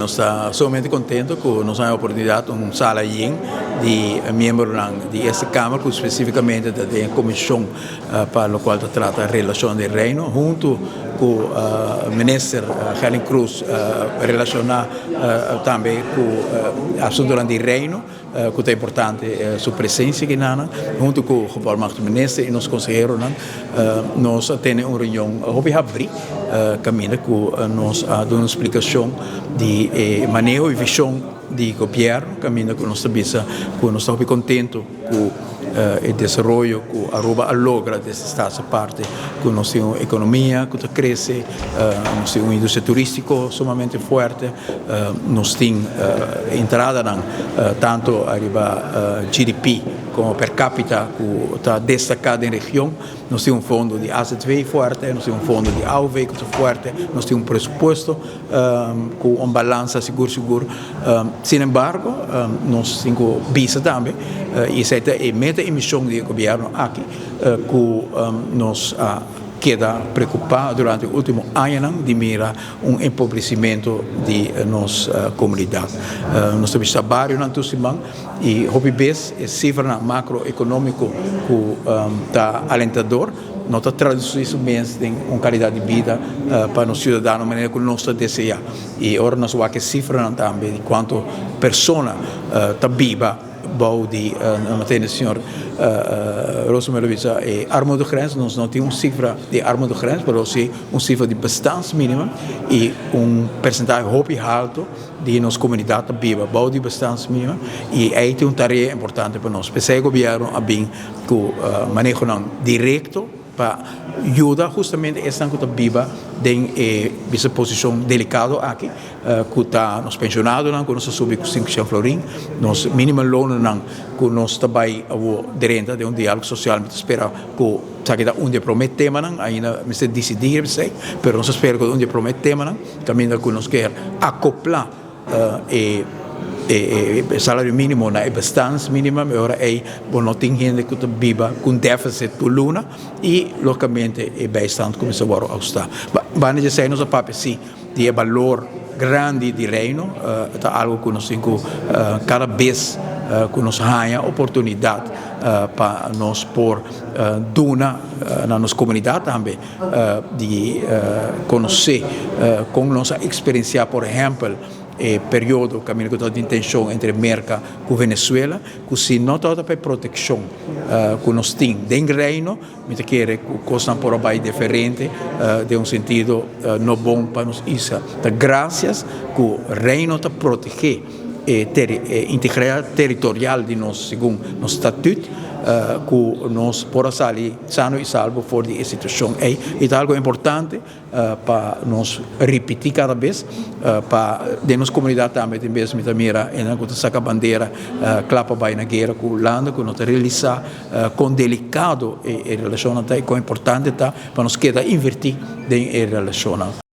Nos ta sumamente contento cu nos a oportunidad un sala yen di miembronan di Eerste Kamer cu specificamente ta den e comision pa locual ta trata relacion den Reino hunto cu Minister Gerlin Croes relaciona tambe cu asuntonan di Reino. Ku ta importante su presensia aki huntu ku Gevolmachtigde Minister i nos konseheronan. Nos a tene un reunion hopi habrí kaminda ku nos a duna un splikashon di e maneho i vishon di gobièrnu kaminda ku nos ta bisa ku nos ta hopi kontentu ku e desaroyo ku Aruba a logra desde Staats Aparte, ku nos tin un ekonomia ku ta krese, nos tin un industria turístiko sumamente fuerte. Nos tin entradanan tanto ariba GDP como per capita cu ta destaca den region. Nos tin un fondo di AZV fuerte, nos tin un fondo di AOV cu ta fuerte, nos tin un presupuesto cu un balansa sigur sigur. Sin embargo, nos tin cu bisa tambe, y esey ta e meta y mision di e gobierno aki, cu nos a keda preocupa durante e ultimo añanan di mira un empobrecimento di nos comunidad. Nos ta bishita barionan tur siman y hopi bes e cifranan macroeconomico cu ta alentador no ta traduci su mes den un calidad di bida pa nos ciudadano manera cu nos ta desea. Y ora nos wak e cifranan tambe di cuanto persona ta biba bou di mantene señor Rosenberg a bisa e armoedegrens, nos no tin un sifra di armoedegrens, pero si un sifra di bestaansminimum y un percentahe hopi halto di nos comunidad ta biba bou di bestaansminimum y ey tin un tarea importante pa nos. P'esey gobierno a bin cu manehonan directo pa yuda hustamente esnan ku ta biba den e bisa posishon delikado aki, ku ta nos penshonadonan ku nos a subi ku 500 florin, nos minimumloonnan ku nos ta bai awor drenta den un dialogo sosial. Mi ta spera ku esaki ta un di e prome temanan, ainda mester disidí riba esei, pero nos ta spera ku ta un di e prome temanan kaminda ku nos kier akopla e salario minimo na e bestaansminimum, e ora ei bo no tin hende ku ta biba ku un deficit tur luna i logicamente e bijstand kuminsá wòrdu ahustá. Banda di esei nos a papia si di e balor grandi di Reino, ta algu ku nos tin ku kada bes ku nos haña oportunidat pa nos por duna na nos komunidat tambe di konosé kon nos a eksperensiá por ehèmpel e periodo kaminda ku tabata tin tenshon entre Merka ku Venezuela, ku si no tabata pa e protekshon ku nos tin den Reino, mi ta kere ku kosnan por a bai diferente den un sentido no bon pa nos isla. Ta grasias ku Reino ta protegé e integridad territorial di nos segun nos statut ku nos por a sali sano i salvo for di e situashon ei. I ta algo importante pa nos ripití kada bes pa den nos komunidat tambe tin bes mi ta mira esnan ku ta saka bandera kla pa bai na guera ku Hulanda ku no ta realisá kon delikado e relashonnan ta i kon importante ta pa nos keda invertí den e relashonnan.